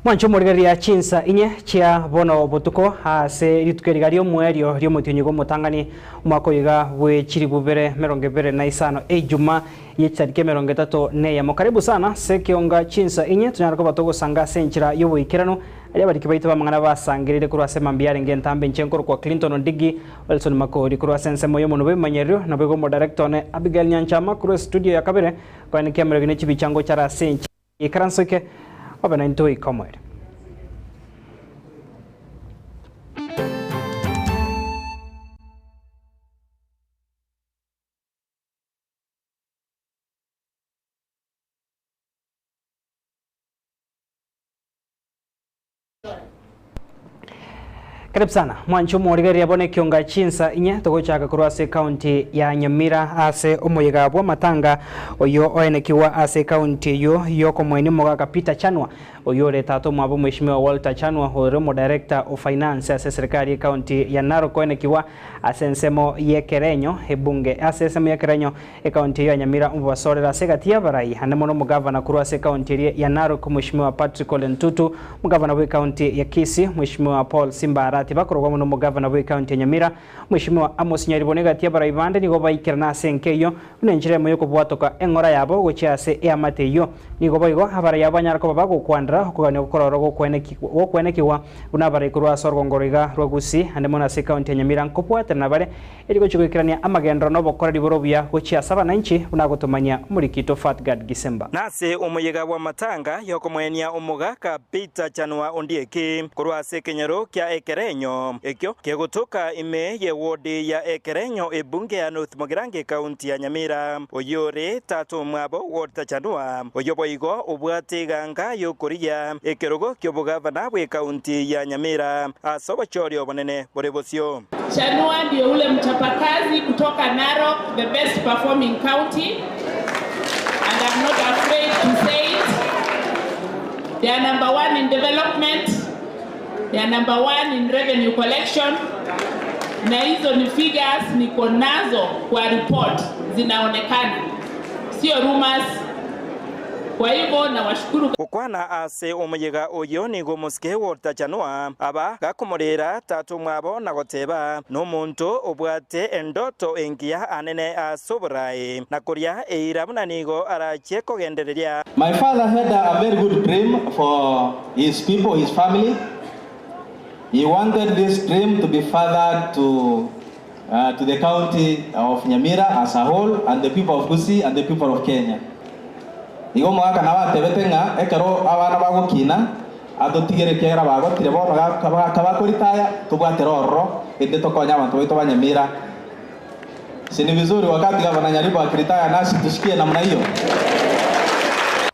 Mwanche omorigereria chinsa inye chia bono botuko ase rituko eriga ri'omoerio ri'omotienyi bw'omotang'ani omwaka oyo iga bwe chilifu bibere merongo ebere na isano Eijuma ye chitariki emerongo etato na eyemo. Karibu sana ase ekionga chinsa inye tonyare koba togosanga ase enchera y'oboikeranu aria abariki baito b'amang'ana basangereire korwa ase mambia arenge entambe inche nkorokwa Clinton Ondigi Wilson Makori korwa ase ensemo y'omonwa bw'ebimanyererio naboigo omodirector one Abigail Nyanchama korwa estudio ya kabere koenekia emerogi ne chibicha ngochara ase enchera Ikaranso eke, obe naintwe goika omoerio. Karibu sana mwanche omorigereria bono ekionga chinsa inye togochaka korwa ase ekaunti ya Nyamira ase omoyega bw'amatanga oyio oenekigwa ase ekaunti eyio yokomoenia omogaka Peter Chanwa oyio ore tata omwabo omweshimiwa Walter Chanwa ore omodirector o finance ase eserekari ekaunti ya Narok oenekigwa ase ensemo y'ekerenyo ebunge ase ensemo y'ekerenyo Ekaunti eyio ya Nyamira omobasorere ase egati y'abarai ande mono omogavana korwa ase ekaunti eria ya Narok Mweshimiwa Patrick Ole Ntutu, omogavana bw'ekaunti ya Kisii Mweshimiwa Paul Simba Arati bakorokwa amo nomogavana bw'ekaunti ya Nyamira Mweshimiwa Amos Nyaribo na egati y'abarai bande nigo baikerana ase enka eyio buna enchera emo y'okobwatoka eng'ora yabo gochia ase eamate eyio. Nigo boigo abarai abo banyare koba bagokwanera okogania gokorora gokwenekigwa buna abarai korwa ase orogongo roiga rwa Gusii ande mono ase ekaunti ya Nyamira nkobwaterana bare Erio gochia goikerania amagenderero na obokoreri bore obuya gochia ase abananchi, buna agotomanyia omoriki oito Fatgard Gisemba. Nase omoyega bw'amatanga y'okomoenia omogaka Peter Chanwa Ondieki korwa ase ekenyoro kia Ekerenyo, ekio kegotoka ime y'ewodi ya Ekerenyo ebunge ya North Mugirango ekaunti ya Nyamira. Oyio ore tata omwabo Walter Chanwa, oyio boigo obwate eganga y'okorigia ekerogo ki'obogavana bw'ekaunti ya Nyamira ase obochori obonene bore bosio. Chanua ndio ule mchapakazi kutoka Narok, the best performing county and I'm not afraid to say it. They are number one in development, they are number one in revenue collection, na hizo ni figures niko nazo kwa report zinaonekana, sio rumors. Kwa hivyo nawashukuru. Gokwana ase omoyega oyio nigo omosike gotachanwa aba gakomorera tata omwabo na goteba, Nomonto obwate endoto engiya anene ase oboraai, na koria eira buna nigo arachie kogendereria. My father had a very good dream for his people, his family. He wanted this dream to be furthered to, uh, to the county of Nyamira as a whole and the people of Gusii and the people of Kenya. Igo omogaka nabo atebete ng'a ekero abana bagokina, atotigere ekiagera bagotire bono kabakoritaya, tobwatere ororo, erinde tokonye abanto baito ba Nyamira. Si ni vizuri wakati gavana Nyaribo akiritaya nasi tushikie namna hiyo?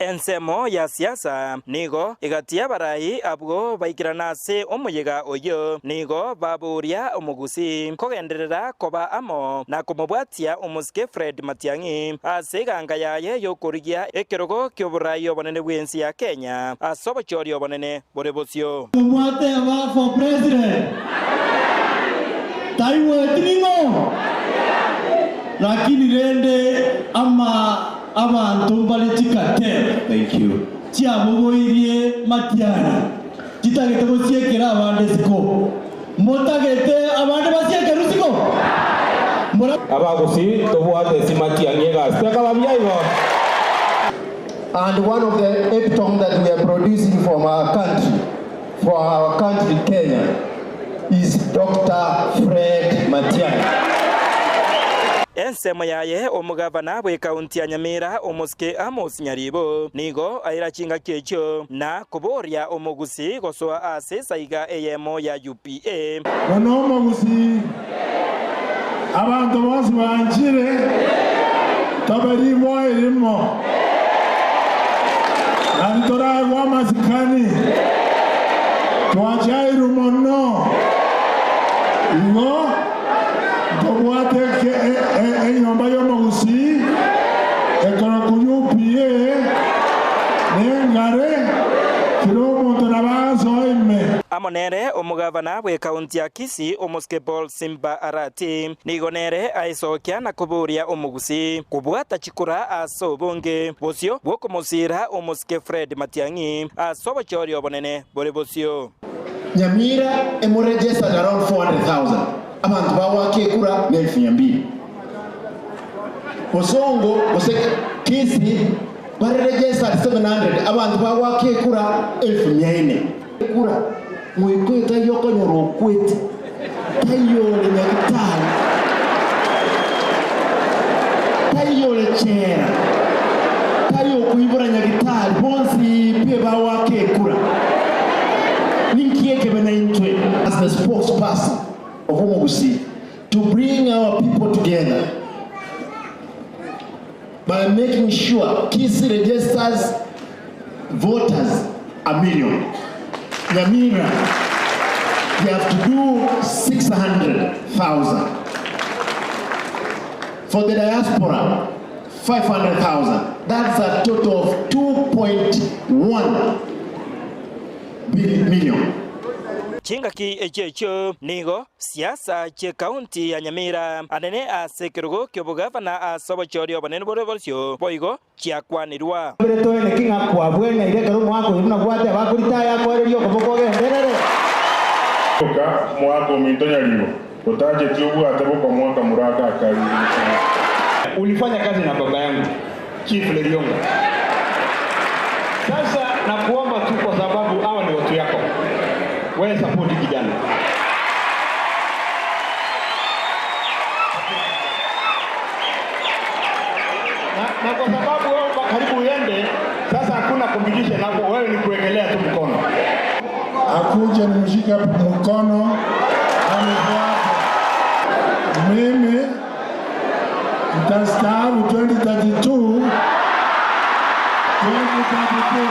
Ensemo ya siasa nigo egati y'abarai abwo baikerana ase omoyega oyio, nigo baboria omogusii kogenderera koba amo na komobwatia omosike Fred Matiang'i ase eganga yaye y'okorigia ekerogo ki'oborai obonene bw'ense ya Kenya ase obochori obonene bore bosio. Mwateba for president taigweti ning'o? Lakini rende ama abanto mbare chikate Thank you. chiabogoirie matiang'i chitagete gosiekera abande isiko. Motagete abande basiekerwe isiko? Mora. Abagusii tobwate ase matiang'i egasi tekaba buya igo. And one of the epitome that we are producing from our country, for our country Kenya, is Doctor Fred Matiang'i. Ensemo yaye omogavana bw'ekaunti ya Nyamira omosike Amos Nyaribo nigo aira chingaki echio na koboria omogusii gosoa ase esaiga eyemo ya UPA. Bono omogusii, abanto bonsi banchire, tobe rimo erimo, naende toraegwe amasikani, twachairwe mono. Igo ntobwate enyomba y'omogusii ekorokwa UPA, nengare, kera omonto nabo agosoa ime. Amo nere omogavana bw'ekaunti ya Kisii omosike Paul Simba Arati nigo nere aesokia na koboria omogusii kobwata chikura ase obonge bosio bw'okomosiira omosike Fred Matiang'i ase obochori obonene bore bosio. Nyamira emoregistered around 400,000 abanto bagoaka ekura na elfu mia mbili. Bosongo gose Kisii bare registered 700 abanto bagoaka ekura elfu mia ine. Ekura moikoyo taiyo okonyora okwete, taiyo ore nyagitari, taiyo ore chela, taiyo okoibora nyagitari, bonsi pi bagoaka ekura. Ninki ekebe naintwe? As the spokesperson of Omogusii to bring our people together by making sure Kisii registers voters a million. Nyamira, they have to do 600,000. For the diaspora, 500,000. That's a total of 2.1 million. Chingaki echio echio nigo siasa chi'ekaunti ya Nyamira anene ase ekerogo ki'obogavana ase obochori obonene bore bosio boigo chiakwanirwa. Mbere toeneki ng'a kwabweneire ekero omwaka oyo buna gwateba akorite aya akoererie okoboko ogenderere. Oka mwaka ominto nyaribo, otacheti obwate bokomoa akamura aka akari. Ulifanya kazi na baba yangu Chief Lerionga. Sasa nakuomba tu, kwa sababu hawa ni watu yako, wewe support kijana. Na kwa sababu wewe karibu uende sasa, hakuna competition hapo, wewe ni kuwekelea tu mkono. Akuje nimshike mkono anifuate. Mimi nitastaafu 2032 2032.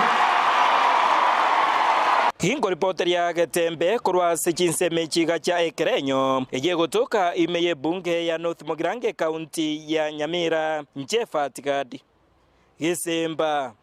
Kingoripoteria Getembe korwa ase chinsemo chiga chia Ekerenyo eye gotoka ime y'ebunge ya North Mugirango county ya Nyamira Njefa Tigadi Gisimba.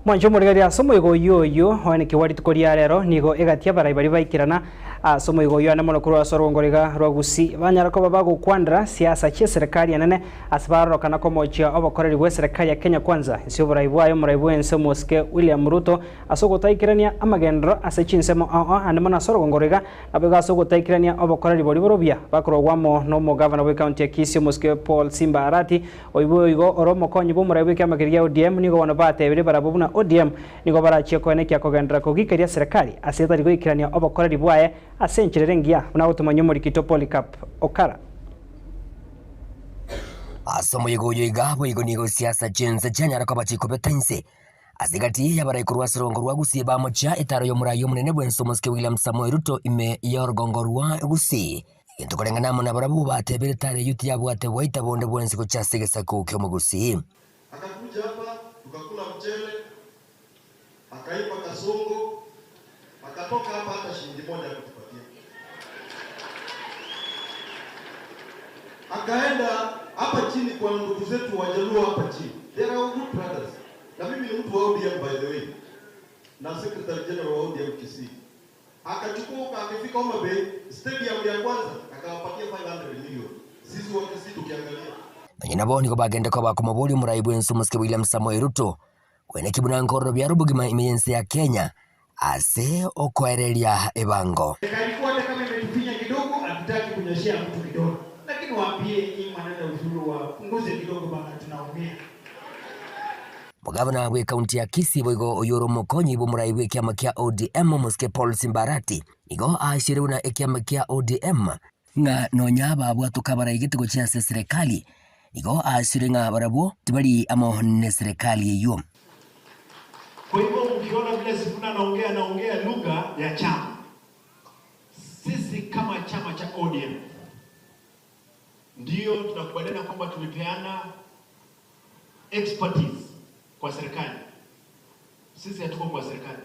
Mwancho omorigari ase omoigo oyo oyo oenekiwa rituko ria rero nigo egatia barai bari baikirana ase omoigo oyo ane mono korwa ase orwongo rwa Gusii banyara koba bagokwandera siasa chia serikali enene ase barorokana komochia obokoreri bwa eserikali ya Kenya Kwanza nsi oborai bwayo omorai bwense omosike William Ruto ase ogotaikirania amagendero ase chinsemo ao ande mono ase orwongo riga nabo ase ogotaikirania obokoreri bori borobia bakorogwamo na omogavana bwa ekaunti ya Kisii omosike Paul Simba Arati oibo igo oro omokonyi bwa omorai bwa ekiama keria gia ODM nigo bono batebire barabwo buna ODM nigo barachie koenekia kogendera kogikeria serikali ase etari goikirania obokoreri bwaye ase enchera engiya buna gotumanya omorikito Polycarp Okara. Ase omoyega oyo iga boigo nigo siasa chinse chianyara koba chikobeta inse ase egati y'abarai korwa ase orongo rwa Gusii bamochia etaro y'omorai omonene bwense omosike William Samoei Ruto ime y'orongo rwa Gusii. Egento koreng'ana amo nabarabwo batebire etaro eyio tiyabwate bwaita bonde bwensi gochia ase egesaku ki'omogusii. Akakuja hapa tukakula mchele, akaimba kasongo, akatoka hapa hata shilingi moja hakutupatia. Akaenda hapa chini kwa ndugu zetu Wajaluo hapa chini. They are our good brothers. Na mimi ni mtu wa ODM by the way, na secretary general wa ODM Kisii. Akachukua akifika Homa Bay stadium ya kwanza akawapatia 500 million. Sisi wa Kisii tukiangalia Nonye nabo nigo bagende koba komobori omorai bwense omosike William Samoei Ruto kwene kibuna nkororo bia rubugima ime y'ense ya Kenya ase okoereria ebango. Kalikuwa hata kama imetufinya kidogo, hatutaki kunyoshea mtu kidogo, lakini waambie hii maneno ya ushuru wapunguze kidogo bana, tunaumia. Mugavana bwe kaunti ya Kisii boigo oyoro omokonyi bwa omorai bwa ekiama kia ODM omosike Paul Simbarati nigo aashirewe na ekiama kia ODM ng'a nonya babwatoka baraigete gochia ase serikali nigo aasire ng'a barabwo tibari amo ne serikali eywo. Kwa hivyo mkiona vile Sifuna anaongea, anaongea lugha ya chama. Sisi kama chama cha ODM ndio tunakubaliana kwamba tulipeana expertise kwa serikali. Sisi hatuko kwa serikali,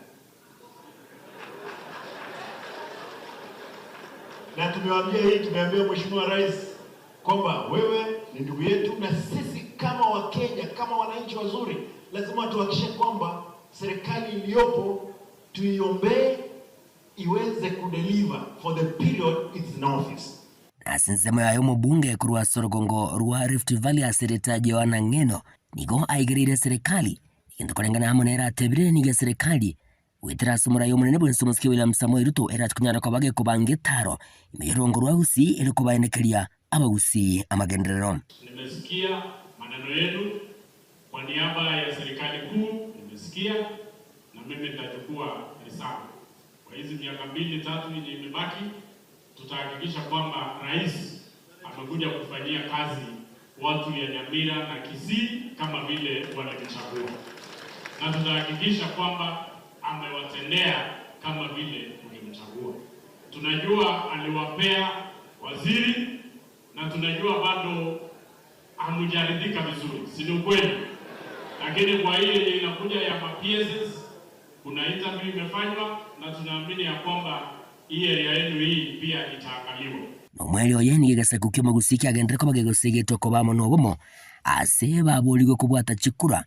na tumewaambia hii, tumeambia Mheshimiwa Rais kwamba wewe ni ndugu yetu, na sisi kama Wakenya, kama wananchi wazuri, lazima tuhakikishe kwamba serikali iliyopo Tuiombee iweze kudeliver for the period it's in office. Ase ensemo yaye omobunge korwa ase orogongo rwa Rift Valley ase erieta Johana Ng'eno nigo aigereire eserekari egento koreng'ana amo nere atebire nigo eserekari goetera ase omorai omonene bwense omosike William Samoei Ruto erache konyara koba gekobanga etaro ime y'orongo rwa Gusii ere kobaenekeria Abagusii amagenderero. Nimesikia maneno yenu kwa niaba ya serikali kuu, nimesikia na mimi nitachukua risala. Kwa hizi miaka mbili tatu yenye imebaki, tutahakikisha kwamba rais amekuja kufanyia kazi watu ya Nyamira na Kisii kama vile walinichagua, na tutahakikisha kwamba amewatendea kama vile tulimchagua. Tunajua aliwapea waziri na tunajua bado hamujaridhika vizuri, si ni ukweli? Lakini kwa hii yenye inakuja ya ma PSs, kuna interview imefanywa na tunaamini ya kwamba hii area yenu hii pia itaangaliwa. Nomweri oye nigo egesaku ki'omogusii kiagenderire koba kegosegetwa koba amo nobomo ase baborigwe kobwata chikura,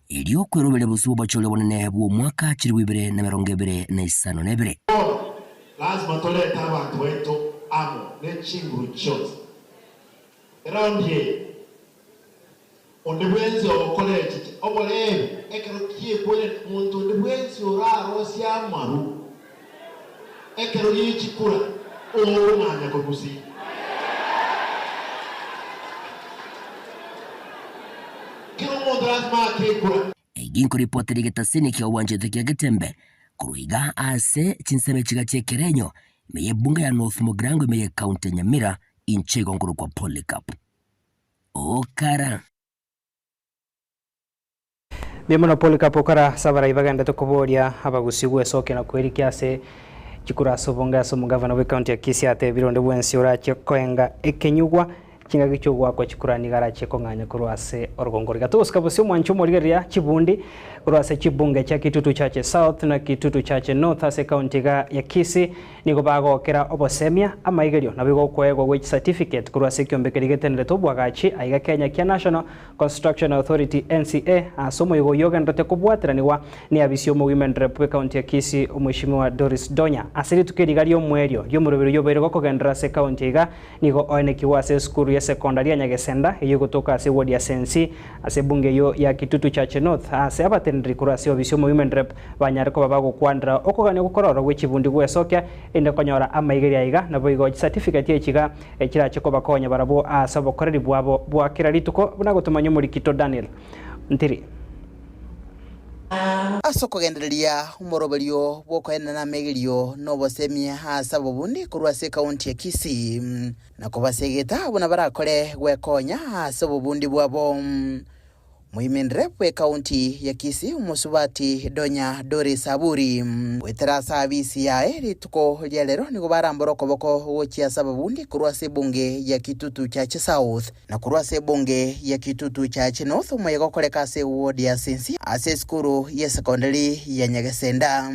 erio kweroberia bosio bw'obochori obonene bw'omwaka chilifu ibere na emerongo ebere na isano na ebere. Bono lasima torete abanto baito amo ne chinguru chionsi. Eraundi eye, onde bwensi ogokora echiche oboreebe ekero ki'ekwene, monto onde bwensi orarosie amaru ekero gie chikura, okong'anya korusia. Kera omonto lasima aake ekura. Eki nkoripotera egetasini kia obwanchete kia Getembe korwa iga ase chinsemo chiga chi'ekerenyo ime y'ebunge ya North Mugirango ime y'ecounty ya Nyamira inche igo nkorokwa Polycarp Okara. Mbuya mono Polycarp Okara ase abarai bagendete koboria abagusii gwesokia na kwerikia ase chikura ase obonge ase omogavana bw'ecounty ya Kisii atebire onde bwensi orache koenga ekenyugwa Chingaki chi'ogoakwa chikura nigo arachie kong'anya korwa ase orogongo roria. Togosika bosio omwancho omorigereria chibundi korwa ase chibunge chia Kitutu Chache South na Kitutu Chache North ase ekaunti iga ya Kisii nigo bagokera obosemia, amaigerio naboigo okoegwa gwe chicertificate korwa ase ekiombe keria getenerete oboagachi aiga Kenya kia National Construction Authority, NCA, ase omoyega oyio ogenderete kobwateranigwa neabisi y'Omowomen Rep bw'Ekaunti ya Kisii Omweshimiwa Doris Donya. Ase rituko eri iga ri'omoerio ri'omoroberi oyio obeire gokogenderera ase ekaunti iga Nigo oenekigwe ase esukuru y'esekondari ya Nyagesenda eyio egotoka ase eward ya Sensi ase ebunge eyio ya Kitutu Chache North aase abateneneri korwa ase obisi y'omo-women rep banyare koba bagokwanera okogania gokororwa gwe chibundi gwesokia erinde konyora amaigerio aiga naboigo chicertificate echi iga chirache kobakonya barabwo aase obokoreri bwabo bwa kera rituko buna gotomanya omorikito Daniel Ntiri. Ase okogendereria omoroberio bw'okoenana amegerio na obosemia ase ababundi korwa ase ekaunti ya Kisii, na kobasegeta buna barakore gwekonya ase obobundi bwabo. Moimenere bw'ekaunti ya Kisii omosubati Donya Doris Aburi, goetera ase abisi yaye rituko ria rero nigo barambora okoboko gochia ase ababundi korwa ase ebunge ya Kitutu Chache South. Na korwa ase ebunge ya Kitutu Chache North omoyega okoreka ase eward ya Sensi ase esukuru y'esekondari ya Nyagesenda.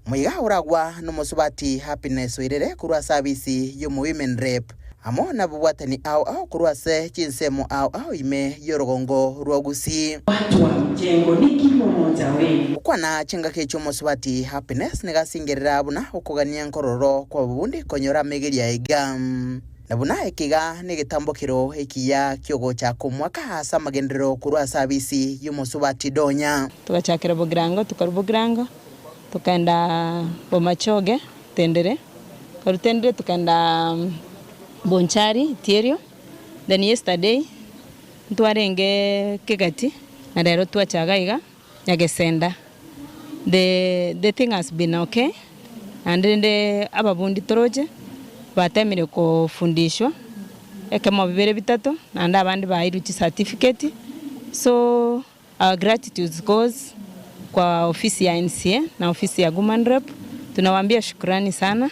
Omoyega oragwa nomosubati Happiness Oirere korwa ase abisi y'omo-women rep amo nababwatani ao ao korwa ase chinsemo ao ao ime y'orogongo rwa Gusii. Watu wa mjengo nikiwa moja wenu. Gokwana chingaki chi'omosubati Happiness nigo asingerera buna okogania nkororo kw'ababundi konyora amegeria aiga. Na buna ekiga negetambokero ekiya ki'ogochaka omwaka ase amagenderero korwa ase abisi y'omosubati Donya. Togachakera Bogirango, tokarua Bogirango tokaenda Bomachoge Tendere, korwa Tendere tokaenda Bonchari Itierio, then yesterday ntwarenge Kegati na rero twacha iga iga Nyagesenda. The the thing has been okay, naende rende ababundi toroche batemire kofundishwa ekemo bibere bitato, naende abande bairwe chicertificate, so our gratitude goes kwa ofisi ya NCA na ofisi ya Woman Rep, tunawaambia shukrani sana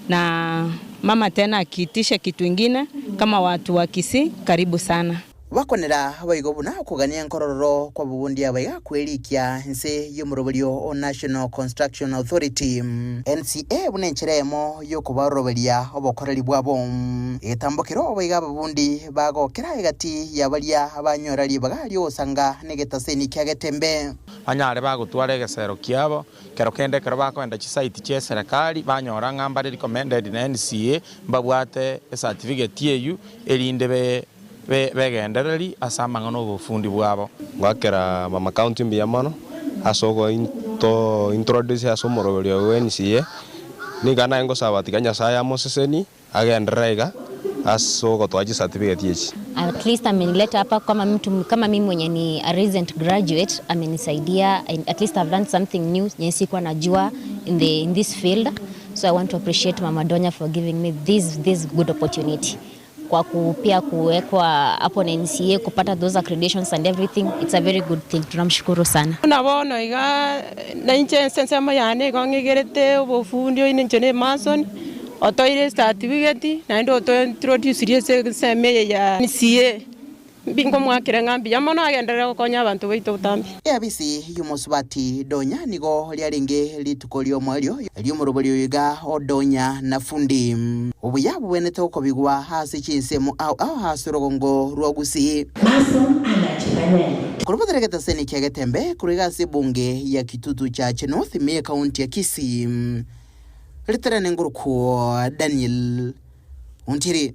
na mama tena akiitisha kitu ingine kama watu wa Kisii karibu sana. Bakonera boigo buna okogania nkorororo kw'ababundi aba iga kwerikia inse y'omoroberio o National Construction Authority, NCA, buna enchera eyemo y'okobaroroberia obokoreri bwabo. Egetambokero boigo ababundi bagokera egati ya baria banyora ribaga ri'ogosanga negetaseni kia Getembe. Banyare bagotwara egesero kiabo, kero kende ekero bakoenda chisaiti chi'eserekari banyora ng'a mbare recommended na NCA, mbabwate ecertificate eyio erinde be begendereri ase amang'ana 'obofundi bwabo. Ngoakera mama county mbuya mono ase ogointo introduce ase omoroberio oyo bwa NCA, niga naye ngosaba tiga Nyasaye amoseseni agenderere iga ase ogotoa chicertificate echi. At least amenileta hapa kama mtu kama mimi mwenye ni a recent graduate amenisaidia and at least I've learned something new yenye sikuwa najua in the in this field so I want to appreciate Mama Donya for giving me this this good opportunity kwa ku, pia kuwekwa hapo na NCA kupata those accreditations and everything it's a very good thing tunamshukuru sana. Buna bono iga nainche ense ensemo yane igo ng'igerete obofundi oine inche na emason, otoire ecertificate naende otointroducirie ase ensemo eye ya NCA. Mbingomoakera ng'a mbuya mono agenderere gokonya abanto baito botambe. Eabisi y'omosubati Donya nigo riarenge rituko ri'omoerio ri'omorobori oyo iga o Donya na Fundi. Obuya bobwenerete gokobigwa ase chinsemo ao ao ase orogongo rwa Gusii. Korwa egetaseni kia Getembe korwa iga ase ebunge ya Kitutu Chache North ime y'ekaunti ya Kisii, Riterane ngorokwo Daniel Ontiri.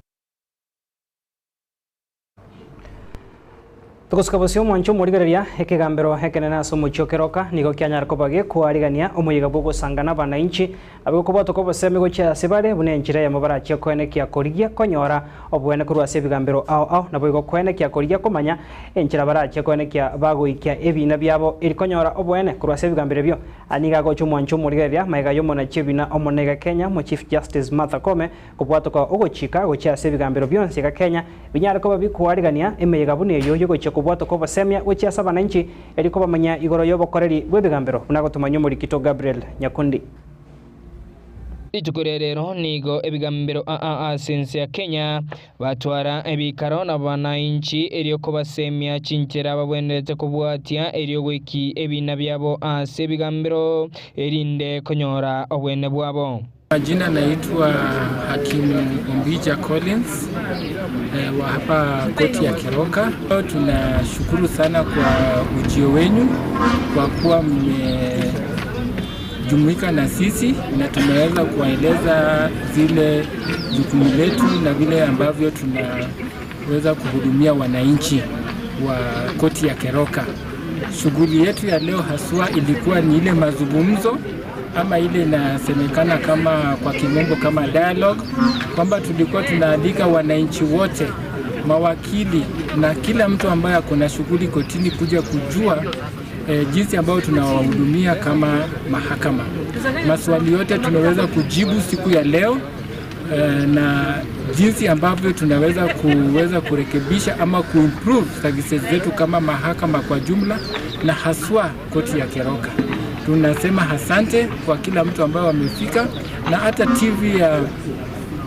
Togosuka bosio omwancho omorigereria ekegambero ekenene ase omochie o Keroka nigo kianyara koba gekoarigania omoyega bw'ogosangana abanainchi abe gokobwatwa kw'obosemi gochia ase bare buna enchera eyemo barachie koenekia korigia konyora oboene korwa ase ebigambero ao ao naboigo koenekia korigia komanya enchera barachie koenekia bagoikia ebiina biabo eri konyora oboene korwa ase ebigambero ebio. Aya nigo agocha omwancho omorigereria magega y'omonachi ebina omonene iga Kenya omo Chief Justice Martha Koome Kobwatoka ogochika gochia ase ebigambero bionsi iga Kenya binyare koba bikoarigania emeyega buna eyio y'ogochia kobwatoka obosemia gochia ase abananchi erio kobamanya igoro y'obokoreri bw'ebigambero buna gotomanywa omorikito Gabriel Nyakundi. Rituko ria rero nigo ebigambero aa ase ense ya Kenya batwara ebikaro nabananchi erio kobasemia chinchera babwenerete kobwatia erio goiki ebina biabo ase ebigambero erinde konyora obwene bwabo. Majina naitwa Hakimu Ombija Collins eh, wa hapa koti ya Keroka. Tunashukuru sana kwa ujio wenyu kwa kuwa mmejumuika na sisi na tumeweza kuwaeleza zile jukumu letu na vile ambavyo tunaweza kuhudumia wananchi wa koti ya Keroka. Shughuli yetu ya leo haswa ilikuwa ni ile mazungumzo ama ile inasemekana kama kwa kimombo kama dialogue, kwamba tulikuwa tunaalika wananchi wote, mawakili na kila mtu ambaye ako na shughuli kotini kuja kujua eh, jinsi ambayo tunawahudumia kama mahakama. Maswali yote tumeweza kujibu siku ya leo eh, na jinsi ambavyo tunaweza kuweza kurekebisha ama kuimprove services zetu kama mahakama kwa jumla na haswa koti ya Keroka. Tunasema asante kwa kila mtu ambaye wamefika na hata TV ya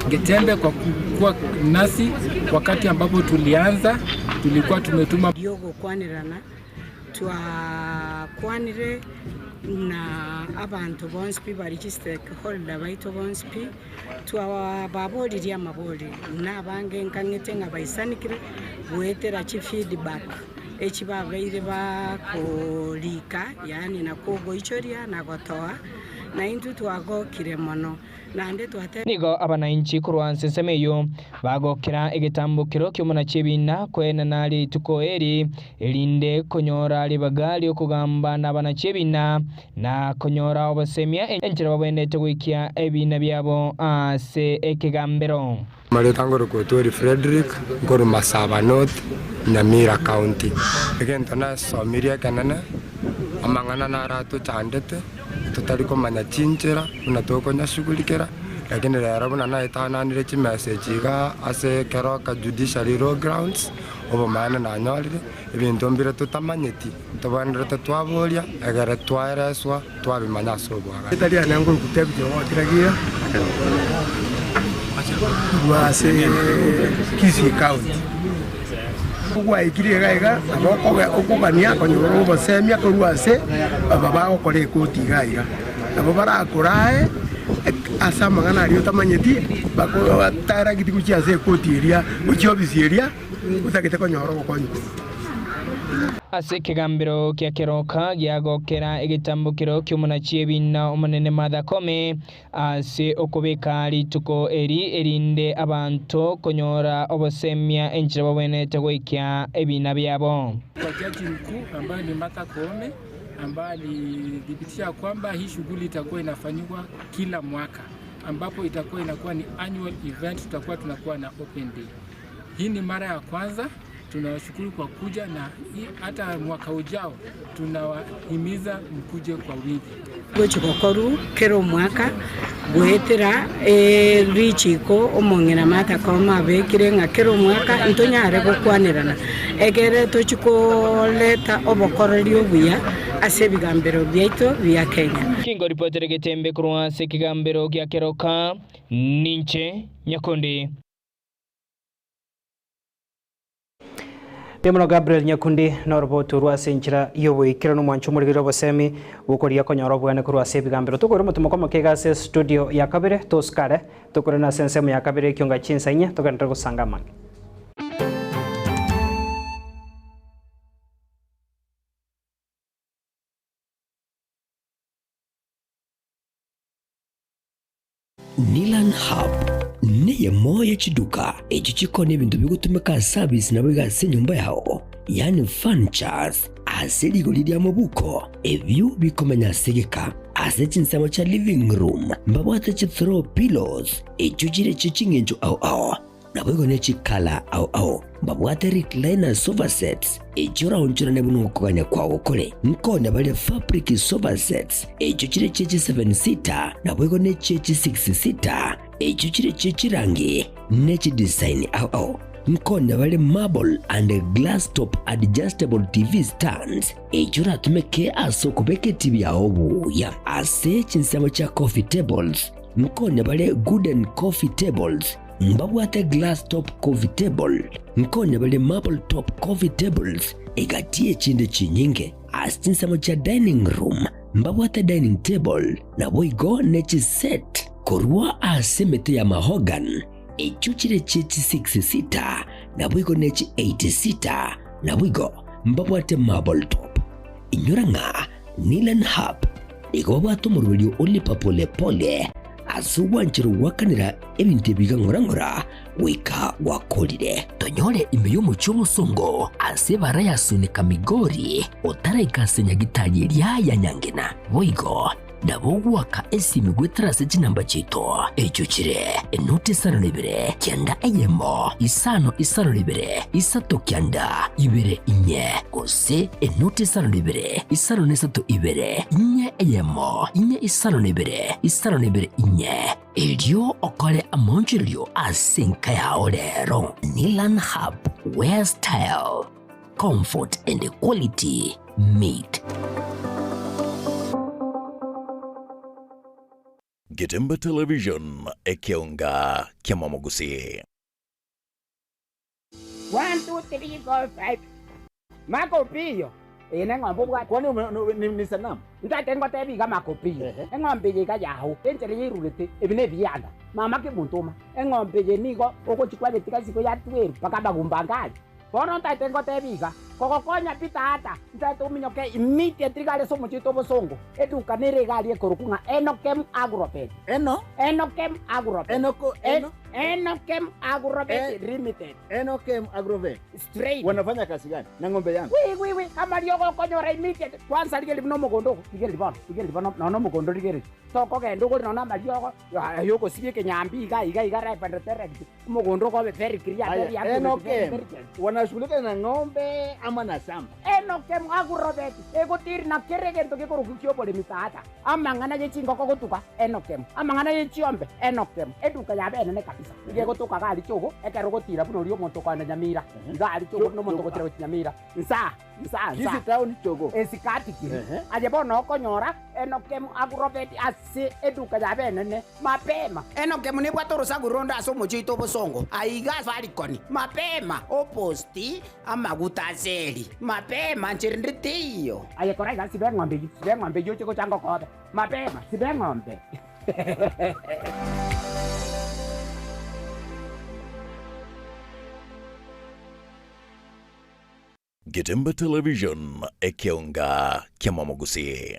Getembe kwa kuwa nasi wakati ambapo tulianza, tulikuwa tumetuma Riogokwanerana twakwanire na abanto bonsi pi bari chistakeholder baito bonsi pi twababoririe amabori na abange nkang'ete ng'a baisanikire goetera chifeedback echi babeire bakorika yaani na kogoichoria na gotoa na intwe twagokire mono naende twate Nigo abanainchi korwa ase ensemo eyio bagokera egetambokero ki'omonachi ebina koenana rituko eri erinde konyora ribaga ri'okogamba na abanachi ebina na konyora obosemia enchera babwenerete goikia ebina biabo ase ekegambero. Marieta ngorokwa Otwori Fredrick, nkorwa Masaba North, Nyamira County. Egento nasomirie ekenene, amang'ana naro atochandete, totari komanya chinchera buna tokonyashugulikera, lakini rero buna naetananire chimessage igaa ase Keroka Judiciary Law Grounds, obomaene nanyorire, ebinto mbire totamanyeti, ntobwenerete twaboria egere twaereswa twabimanya ase oboagachi. Erieta riane ngorokwa David Owakiragia, korwa ase Kisii County. Gwaikire iga iga, nabo okogania konyora obosemia korwa ase aba bagokora ekoti iga iga. Nabo barakorae ase amang'ana aria otamanyeti, bakotarageti gochia ase ekoti eria, gochia ofisi eria, otagete konyora obokonyi korwa. Ase ekegambero kia keroka giagokera egetambokero ki'omonachi ebina omonene Martha Koome, Ase okobeka rituko eri, erinde abanto konyora obosemia enchera babwenerete goikia ebiina biabo. Kwa jaji mkuu ambaye ni Martha Koome ambaye alithibitisha kwamba hii shughuli itakuwa inafanywa kila mwaka ambapo itakuwa inakuwa ni annual event, tutakuwa tunakuwa na open day. Hii ni mara ya kwanza. Tunawashukuru kwa kuja na hata mwaka ujao tunawahimiza mkuje kwa wingi. Gochia gokorwa kera omwaka goetera richiiko omong'ina Martha Koome abekire ng'a kera omwaka ntonyare gokwanerana egere tochie koreta obokoreri obuya ase ebigambero biaito bia Kenya. Kingoripotere getembe korwa ase ekegambero gia keroka, ninche Nyakundi. Mbuya mono Gabriel Nyakundi noroboto rwa ase enchera y'oboikeranu omwancho omorigereria obosemi bokoria konyora obogane korwa ase ebigambero. Tokoira omotomoko omoke iga ase studio ya kabere tosikare tokorane ase ensemo ya kabere ekionga chinsa inye togenderere gosanga amange. Nilan Hub neyemo ye chiduka echio chikoonia ebinto bigotumeka ase abisi naboigo ase enyomba yao, yaani furnitures, ase rigori ria mobuko, ebio bikomenya ase egeka. Ase chinsemo chia living room mbabwate chi throw pillows echio chire chie ching'encho ao ao. Naboigo ne chikala ao ao mbabwate recliner sofa sets, echio oraonchorane buna okogania kwao kore. Nkonya bare fabric sofa sets, echio chire chie chi seven seater, naboigo ne chie chi six seater, echio chire chie chirangi ne chidesign ao ao. Nkonya bare marble and glass top adjustable TV stands, echio oratumeke ase okobeka etibi yao buya. Ase chinsemo chia coffee tables, nkonya bare gooden coffee tables, Mbabwate glass top coffee table, nkonya bare marble top coffee tables, egati y'echinde chinyinge. Ase chinsemo chia dining room mbabwate dining table, naboigo ne chiset korwa ase emete ya mahogany, echio chire chie chi six seater, naboigo ne chi eight seater, naboigo mbabwate marble top. Inyora ng'a Nilan Hub nigo babwate omoroberio o lipa pole pole ase ogwancherwa goakanera ebinto ebi iga ng'ora ng'ora goika gwakorire. Tonyore ime y'omochie omosongo ase ebara ya Sunika Migori otaraika ase nyagitari eria ya Nyangena. Boigo nabo ogoaka esimi goetera ase chinamba chiaito echio chire enoti isano na ibere kianda eyemo isano isano na ibere isato kianda ibere inye gose enoti isano na ibere isano na isato ibere inye eyemo inye isano na ibere isano na ibere inye erio okore amaonchorerio ase enka yao rero. Nilan Hub where style, comfort and quality meet. Getembe Television, ekeonga ki'amamogusii. One, two, three, four, five. Maka Opiyo, eye neng'ombe obwate. Kwani ni sanamu? Ntagete ngotebi iga Maka Opiyo, eng'ombe eye iga yao, enchera yairurete, ebi nebianda. Mama Kemunto eng'ombe eye nigo ogochia kwayetiga isiko ya tweru mpaka amagumba ange aria. Bono ntagete ngotebi iga, kogokonya pi tata, ntagete ominyoke immediately iga are ase omochie oito obosongo, eduka nere iga aria ekorokwa ng'a Enokem Agrovet. Eno? Enokem Agrovet. Enoko, eno? Enokem Agrovet Limited. Enokem Agrovet. Straight. Wanafanya kazi gani na ng'ombe yangu? Wi wi wi, amariogo okonyora immediately. Kwanza rigereria buna omogondo ogo, rigereria bono, rigereria bono nonya omogondo rigereria. Tokogenda ogore nonya amariogo, aye ogosibia ekenyambi iga iga iga right and direct. Omogondo okobe very clear, very Aya, accurate, Enokem, very intelligent. wanashughulika na ng'ombe ama na shamba? Enokem Agrovet egotiri na kera egento gekorokwa ki'oboremi tata, amang'ana ye chingoko gotuga, Enokem, amang'ana ye chiombe, Enokem, eduka yabo enene kabisa, nigo egotoka iga aria chogo, ekero ogotira buna oria omonto okoenda Nyamira, iga aria chogo buna omonto ogotira gochia Nyamira, nsaa. Nsa nsa. Kisii town chogo. Esikati keri. Aye bono okonyora Enokemu Agrovet ase eduka yabo enene. Mapema. Enokemu nebwate orosaku ronde ase omochie oito obosongo, aiga Safaricon. Mapema. Oposti amaguta ase eri. Mapema, nchera ende teiyo. Aye kora iga, siba eng'ombe eyio, siba eng'ombe eyio oche gocha ngokobe. Mapema, siba eng'ombe. Getembe Television, ekeonga ki'amamogusii.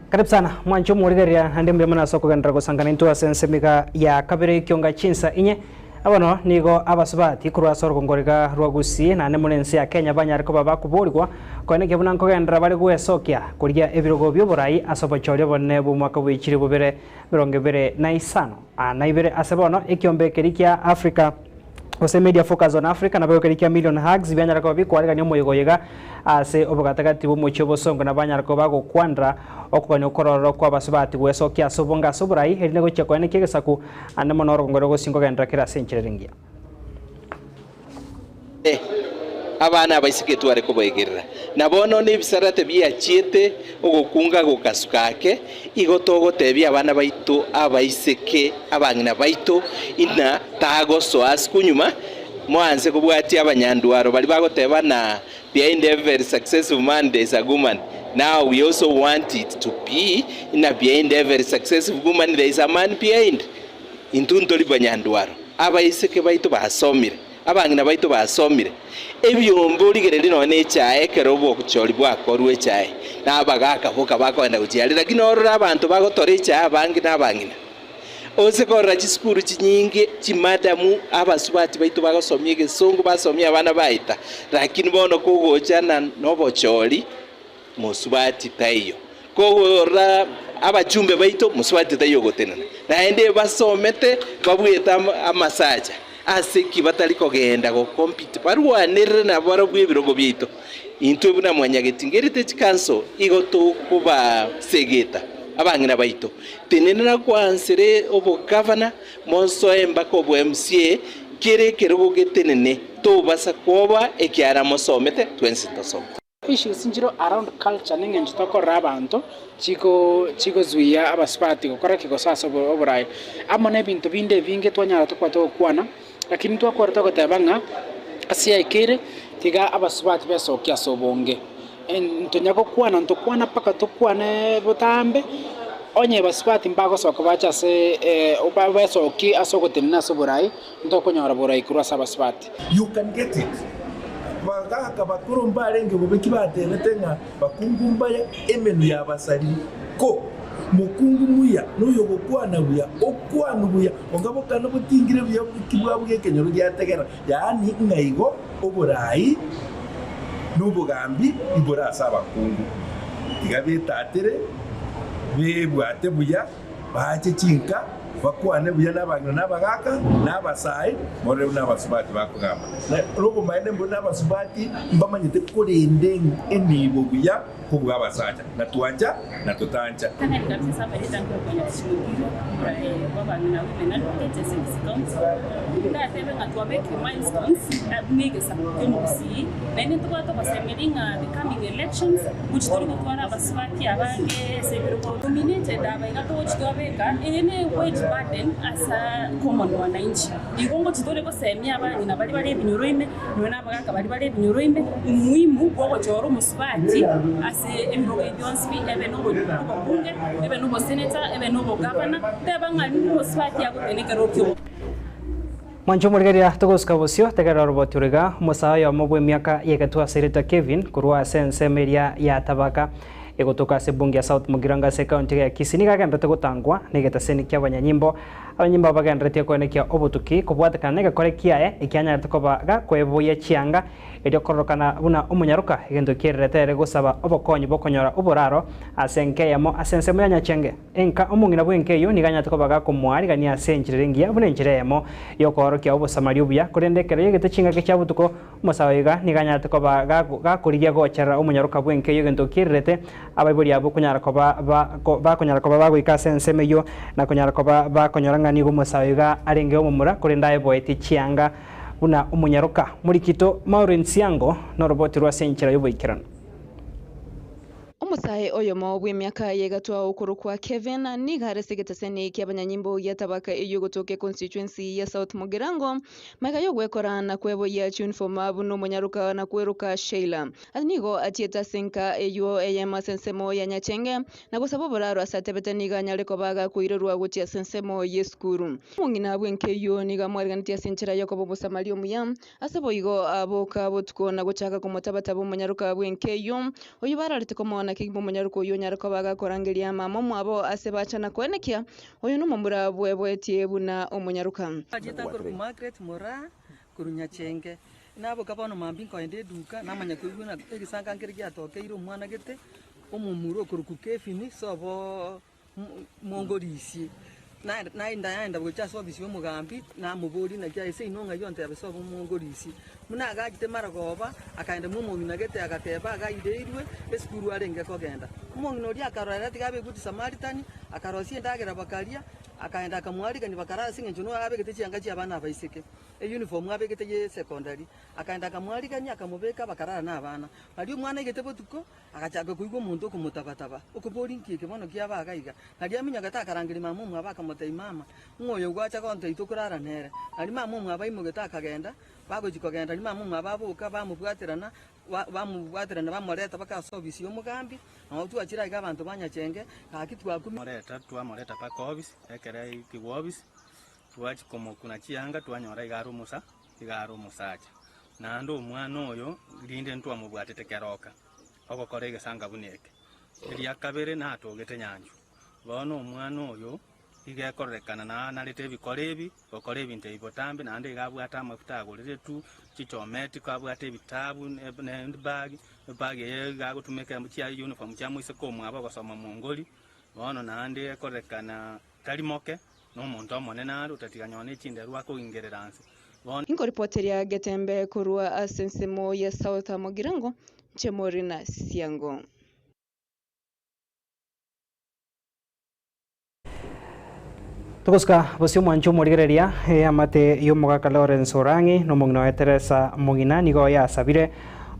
Karibu sana mwanche omorigereria naende mbuya mono ase okogenderera gosangana intwe ase ensemo iga ya kabere ekionga chinsa inye. Abono nigo abasubati korwa ase orogongo riga rwa Gusii naende more ense ya Kenya banyare koba bakoborigwa koenekia buna nkogenderera bare gwesokia korigia ebirogo bi'oborai ase obochori obonene bw'omwaka bw'echiri bobere 25 na ibere ase bono ekiombe ekeri kia Africa gose Media Focus on Africa nabo ekeri kia Million Hugs bianyara koba bikwarigania omoyega oyo iga ase obogatagati bw'omochie obosongo na banyara koba bagokwanera okogania okororo kw'abasubati gwesokia ase obonge ase oborai erinde gochia koenekia egesaku ande mono orogongo rogosinga kogenderera kera ase enchera ere engiya. Abana abaiseke tware kobaegerera, na bono nebisarate biachiete ogokunga gokasuka ake, igo togotebia abana baito abaiseke, abang'ina baito, ing'a tagosoa ase kunyuma, moanse kobwatia abanyandwaro baria bagoteba na behind every successful man there is a woman, now we also want it to be ng'a behind every successful woman there is a man behind. Intwe ntori banyandwaro, abaiseke baito basomire. Abang'ina baito basomire ebiombe origererie nonya nechae ekero obochori bwakorwa echae, na abagaka boka bakogenda gochia aria, lakini orore abanto bagotora echae abange nabang'ina. Ose korora chisukuru chinyinge, chimadamu, abasubati baito bagosomia egesongo basomia abana baeta, lakini bono kogocha na nobochori mosubati taiyo. Kogora abachumbe baito mosubati taiyo ogotenena, naende basomete babwete amasacha, ase ki batari kogenda gocompete barwanerere nabarabwo ebirogo biaito? Intwe buna Mwanyagetinga Heritage Council igo tokobasegeta abang'ina baito, tenenera koansere obogavana, mosoe mpaka obo MCA, kere ekerogo getenene, tobasa kwoba ekiara mosomete, twensi tosomete. Issues nchire around culture neng'encho tokorora abanto chiko chigozuia abasubati gokora ki gose ase oboraai. Amo na ebinto binde ebinge twanyara tokoba togokwana, lakini twakora togoteba ng'a ase yaikeire tiga abasubati besokie ase obonge. Ntonya gokwana ntokwana mpaka tokwane botambe, onye basubati mbagosoka bache ase besokie ase ogotenena ase oboraai, Ntokonyora borai korwa ase abasubati. You can get it. Bagaka bakoro mbarenge bobe ki batebete ng'a bakungu mbaya emenwa yabasariri ko mokungu muya noyogokwana buya okwanu buya onga bokana botingire buya ki bwabo gekenyoro giategera yaani ng'a igo oborai nobogambi mbore ase abakungu tiga betatere bebwate buya Baache chinka, bakwane buya nabang'ina na abagaaka, na abasae, morore buna abasubati bakogamba. Na nobomaene mbwe nabasubati mbamanyete korenda enibo buya kobua abasacha, na twancha na totancha. Abaiga togochi twabeka, eye ne wage burden ase common wananchi. Igo ngochi tore gosemia abang'ina baria bare ebinyoro ime, nonya na abagaka baria bare ebinyoro ime, umuhimu bwa ogochora omosubati ase ebirogo ebi bionsi pi, ebe na obobunge, ebe na obosenator, ebe na obogavana, teba ng'a omosubati agotene ekero kia. Mwanche omorigereria togosuka bosio, tegerera oroboti oro iga, Omosae oyomo bw'emiaka y'egetwe ase erieta Kevin, korwa ase ensemo eria ya Tabaka, egotoka ase ebunge ya South Mugirango ase ekaunti iga ya Kisii, nigo agendererete gotangwa negetaseni ki'abanyanyimbo. Abanyanyimbo aba bagenderetie koenekia obotuki kobwatekana negekore kiaye ekianyarete koba gakweboyia chianga. Erio kororokana buna omonyaroka, egento kiererete ere gosaba obokonyi bw'okonyora oboraro ase enka eyemo ase ensemo ya nyachenge. Enka omong'ina bw'enka eyio nigo anyarete koba gakomoarigania ase enchera ere engiya buna enchera eyemo y'okoorokia obosamaria obuya, korende ekero yaigete chingaki chia botuko, omosae oyo iga nigo anyarete koba gakorigia gocherera omonyaroka bw'enka eyio egento kiererete abaibori abwo konyara koba bakonyara koba bagoika ase ensemo eyio na konyara koba bakonyora ng'a nigo omosae oyo iga arenge omomura korende aeboetie chianga Buna omonyaroka, morikito Maureen Siango noroboti rw'ase enchera y'oboikeranu. Omosae oyomo bw'emiaka y'egatwa okorokwa Kevin nigo are ase egeteseni ki'abanyanyimbo gia Tabaka eyio egotoka econstituency ya South Mugirango magega y'ogwekora na kweboyia chiuniform buna omonyaroka na kweroka Sheila. Nigo achiete ase enka eyio eyemo ase ensemo ya Nyachenge na gosaba oboraro ase atebete nigo anyare koba gakoirerwa gochia ase ensemo y'esukuru. Omong'ina bw'enka eyio nigo amwariganetie ase enchera y'okoba Omosamaria omuya, ase boigo aboka botuko na gochaka komotabataba omonyaroka bw'enka eyio, oyio bararete komoona kegima omonyaroka oyio onyare koba gakorangeria mama omwabo ase bacha na koenekia oyo nomomura bweboetie buna omonyaroka. Marieta nkorokwa Margaret Moraa korwa Nyachenge. Naboka bono mambia nkoenda eduka, namanya koigwa ng'a egesanka nkere giatokeire omwana gete, omomura okorokwa Kevin sobo mongorisie. Naenda naenda gocha ase ofisi ya omogambi, namoboria naki aye seino ng'ai ontebe sobo mongorisie. Buna agachete marogoba, akaenda mwa omong'ina gete agateba agaireirwe esukuru arenge kogenda. Omong'ina oria akarora ere tiga abe good Samaritan, akarosia endagera bakaria, akaenda akamoarigania bakarara ase eng'encho noyo abegete chianga chia abana abaiseke. Eyunifomu abegete ye secondary, akaenda akamwarigania, akamobeka, bakarara nabana. Nario omwana aigete botuko, agachaka koigwa omonto okomotabataba, okoboria inki eke bono kiaba iga iga. Nario aminyogete akarangeria mama omwabo akamotebia, Mama, ng'o oyo gwacha gontebia tokorara nere? Nario mama omwabo aimogete akagenda, bagochia kogenda riria mama omwabo aboka, bamobwaterana, bamobwaterana bamoreta mpaka ase ofisi y'omogambi, nabo twachire aiga abanto ba Nyachenge, gaki twakumia. Moreta, twamoreta mpaka ofisi, ekero aikigwe ofisi, Twachia komokuna chianga, twanyora iga are omosa, iga are omosacha. Naende omwana oyo rinde ntwamobwatete keroka, ogokora egesanka buna eke. Eria kabere natogete nyanchwa. Bono omwana oyo iga ekororekana nanarete ebikora ebi, gokora ebinto ebi botambe, naende iga abwate amafuta agoreretwe, chichometi, abwate ebitabu, ne ebag, ebag eye iga agotumeka chia uniform chia moiseke omwabo ogosoma mongori, bono naende ekororekana Tari moke, nomonto omonene are, otatiga nonya ne chinderu akogingerera nse. Bono. Inkoripoteria Getembe korwa ase ensemo ya South Mugirango, inche Morina Siango. Togosuka bosio omwancho omorigereria eamate y'omogaka Lawrence Orang'i na omong'ina oye Teresa Mong'ina nigo yasabire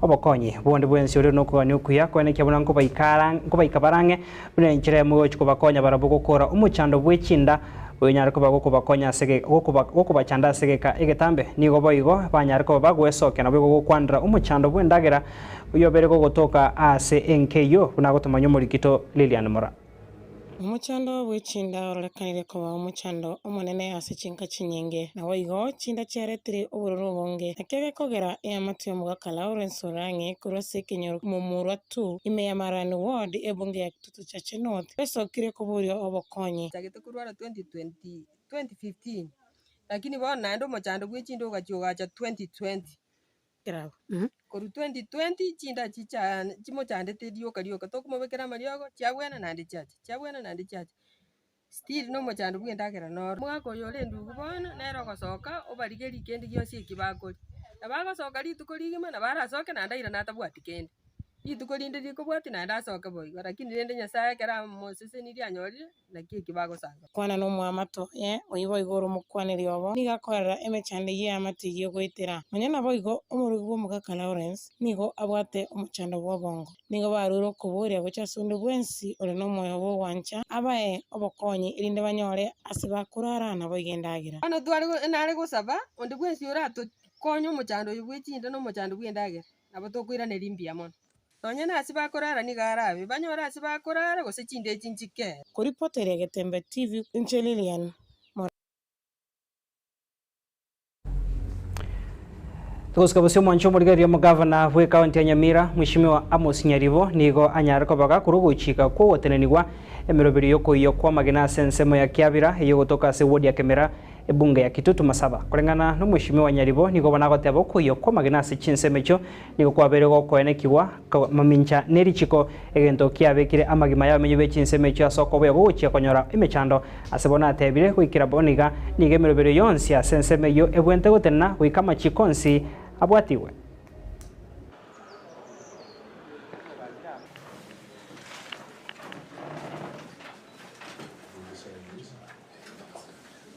obokonyi bonde bwensi ore nokogania okuya koenekia buna nkobaika barang'e Buna enchera eyemo yogochia kobakonya barabwo gokora omochando bwe chinda, oyonyare koba gokobakonya ase gokobachanda ase egeka egetambe, nigo boigo banyare koba bagwesokia naboigo gokwanera omochando bw'endagera oyobere gogotoka aase enka eyio, buna agotomanya omorikito Lilian Mura. Omochando bwe chinda ororekanire koba omochando omonene ase chinka chinyinge. Naboigo chinda chiaretire obororo obonge. Nakio gekogera eamate y'omogaka Lawrence Orang'e korwa ase ekenyoro Momurwa 2, ime ya Marani Ward, ebunge ya Kitutu Chache North, besokire koboria obokonyi. Chagete korwara 2020 2015 lakini bono naende omochando bwe chinda ogachia ogacha 2020. Korwa 2020 chinda chicha chimochandete rioka rioka tokomobekera amariogo chiabwena naende chiacha chiabwena naende chiacha. Still na omochando bwa endagera noro. Omogaka oyo ore endugu bono nere ogosoka obarigerie kende gionsi eki bakoria. Nabo agosoka rituko rigima nabo arasoke naende airane atabwati kende. Rituko rinde rikobwatia naende asoke boigo lakini rende Nyasaye ekero amosesenirie anyorire naki eki bagosanga. Kwana nomwamato oye, oyio boigo ore omokwaneri obo, nigo akorera emechando eyio y'eamate eyio goetera. Nonya naboigo, omorugi bw'omogaka Lawrence nigo abwate omochando bw'obongo. Nigo barure okoboria gochia ase onde bwensi ore nomoyo bw'ogwancha abae obokonyi, erinde banyore ase bakorara naboigo endagera. Bono tware nare gosaba onde bwensi oratokonye omochando oyo bwe chinda na omochando bw'endagera, nabo tokoiraneria mbuya mono. Nonya nase bakorara nigo arabe, banyore ase bakorara gose chinda echi nchikere. Koripoteria Getembe TV, inche Lilian Moraa. Togosika bosio omwancho omorigereria omogavana bw'ekaunti ya Nyamira Mweshimiwa Amos Nyaribo nigo anyare koba gakorwa ogochika kw'ogotenenigwa emeroberio y'okoiywa kw'amagena ase ensemo ya Kiabira eyio egotoka ase ward ya Kemera. Ebunge ya Kitutu Masaba. Koreng'ana nomweshimiwa Nyaribo nigo bono agoteba okoiywa kw'amagena ase chinsemo echio nigo kwabeire gokoenekigwa mamincha nerichiko, egento kiabekire amagima y'abamenyi be chinsemo echio ase okoboywa gogochia konyora emechando. Ase bono atebire, Goikera bono iga nigo emeroberio yonsi ase ensemo eyio ebwenerete gotenena goika amachiko onsi abwatigwe.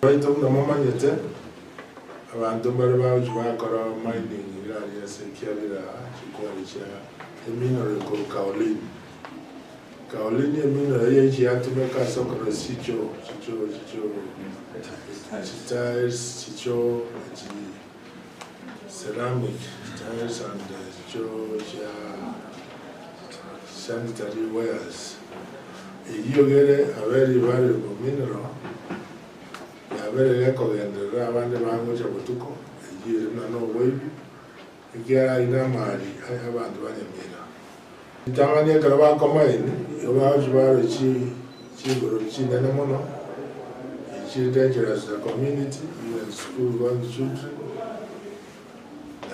Baito buna momanyete, abanto mbare bagochia bakora mining iga aria ase ekiagera chikware chia emineral ekorwa kaolin. Kaolin emineral eye echi yatumeka ase okorosia chichoo chichoo chichoo chitiles chichoo echi ceramic tiles and chichoo chia sanitary wares. Eyio gere a very valuable mineral yabere gekogenderera abande bagocha botuko, eyio ere buna noboibi, ekiagera ayio namari aya abanto ba Nyamira. Ritang'ani ekero bakomaini, igo bagochia barwa chingoro chinene mono, echire dangerous to the community, even school going children,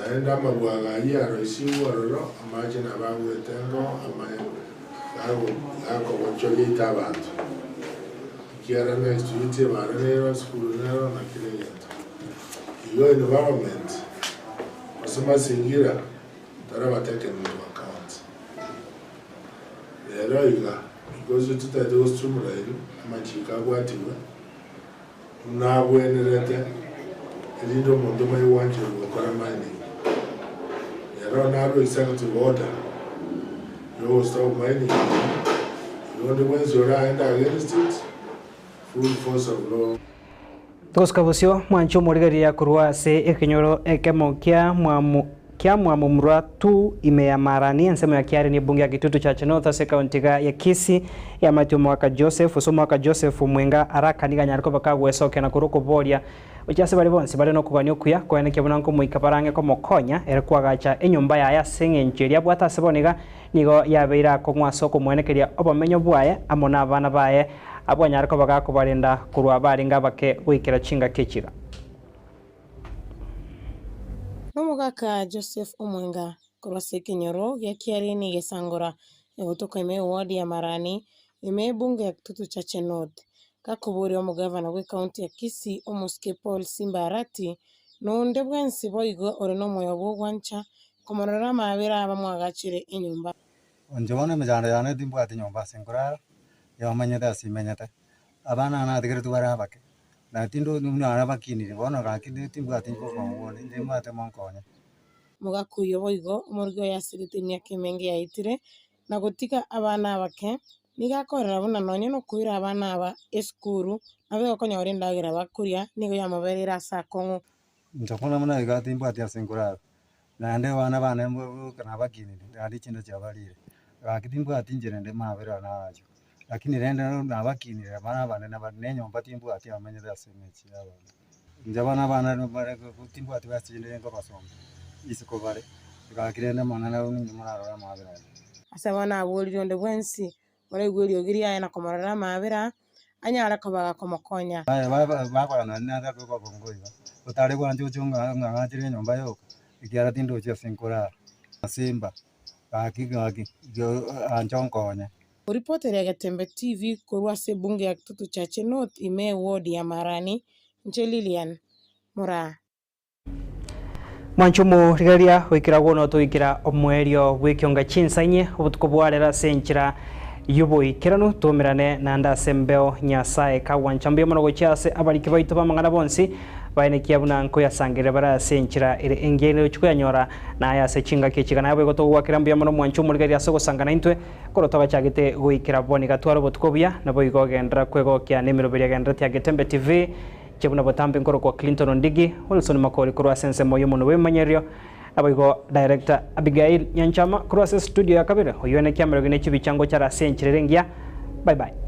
Naende amabwaga ayio aroisigwe ororo, amache nabo agwete engo, amaye gakobochoria ite abanto. Ekiagera next week ebara nero, esukuru nero, na kera egento. Igo environment, gose mazingira, taraba taken into account. Rero iga, because totagete go streamline, amachiko abwatigwe, buna agwenerete, erinde omonto omanye gwancherwa gokora mining. Ero narue executive order yogostop mining eyio, igo onde bwensi oraende against it, full force of law. Togosuka bosio, mwanche omorigereria korwa ase ekenyoro ekemo kia mwamu kia Mwamumrwa tu ime ya Marani ensemo ya Kiarini ebunge ya Kitutu Chache North ase ekaunti iga ya Kisii eamate omogaka Joseph ase omogaka Joseph Omwenga araka nigo anyare koba kagwesokia na korwa okoboria gochia ase baria bonsi bare nokogania okuya koenekia buna nkomoika barang'e komokonya ere koagacha enyomba yaye ase eng'encho eria abwate ase bono iga nigo yabeire akong'u ase okomoenekeria obomenyo bwaye amo nabana baye abwo anyare koba gakobarenda korwa barenge abake goikera chingaki echi iga. Nomogaka Joseph Omwenga korwa ase ekenyoro gia Kiarini Gesangora egotoka ime eward ya Marani ime ebunge ya Kitutu Chache North. Gakoboria omogavana bwe county ya Kisii omosike Paul Simba Arati na onde bwensi boigo ore nomoyo bw'ogwancha komorora amaabera abamwagachere enyomba. Inche bono emechando yane timbwati nyomba ase nkorara, yomanyete ase imenyete, abana natigeretwe bare abake. Na tindi buna nabakinire, bono gaki timbwati bokong'u bonde, timbwate monkonye. Mogaka oyio boigo omorokia oye asirete emiaka emenge yaetire, na gotiga abana abake, nigo akorera buna nonya nokoira abana aba esukuru, nabe gokonyora endagera bakoria, nigo yamobereire ase akong'u. Inche bono buna iga timbwati ase nkorara, naende abana bane nabakinire, naende chinda chiabarire, gaki timbwati inchera ende mabere aya naachwo. Lakini rende nabakinire abana abane na enyomba timbwati amenyete ase emechie y'abanto. Inche bono abana bare timbwati besa chinde nkobasomia isiko bare, gaki rende amang'ana ayio ninche morarore amaabera aye. Ase abwo naborire onde bwensi oraigwe eriogi riaye na komororera amaabera, anyare koba gakomokonya. Bakora naende nare kogongo iga, otare gwancha oche ong'ang'achere enyomba yoka, ekiagera tindochi ase nkorara, Simba, gaki gaki, ancha onkonye. Oripoteria Getembe TV korwa ase ebunge ya Kitutu Chache North ime eward ya Marani, inche Lilian Moraa. Mwanche omorigereria goikera bono toikera omoerio bw'ekionga chinsa inye obotuko bwa rero ase enchera y'oboikeranu twaumerane naende ase embeo Nyasae kagwancha mbuya mono gochia ase abariki baito b'amang'ana bonsi baenekia buna nkoyasangerera bare ase enchera ere engiya ere gochia koyanyora naye ase chingaki echi iga naboigo togogoakera mbuya mono mwanche omorigereria ase ogosangana intwe Korwa twagachagete goikera bono iga tware obotuko obuya, naboigo genderera kwegokia nemeroberi egendererete ya Getembe TV, inche buna botambe nkorokwa Clinton Ondigi, Wilson Makori korwa ase ensemo y'omonwa bw'ebimanyererio, naboigo Director Abigail Nyanchama korwa ase studio ya kabere, oyio one kiamerogi ne chibicha ngochare ase enchera ere engiya. Bye bye.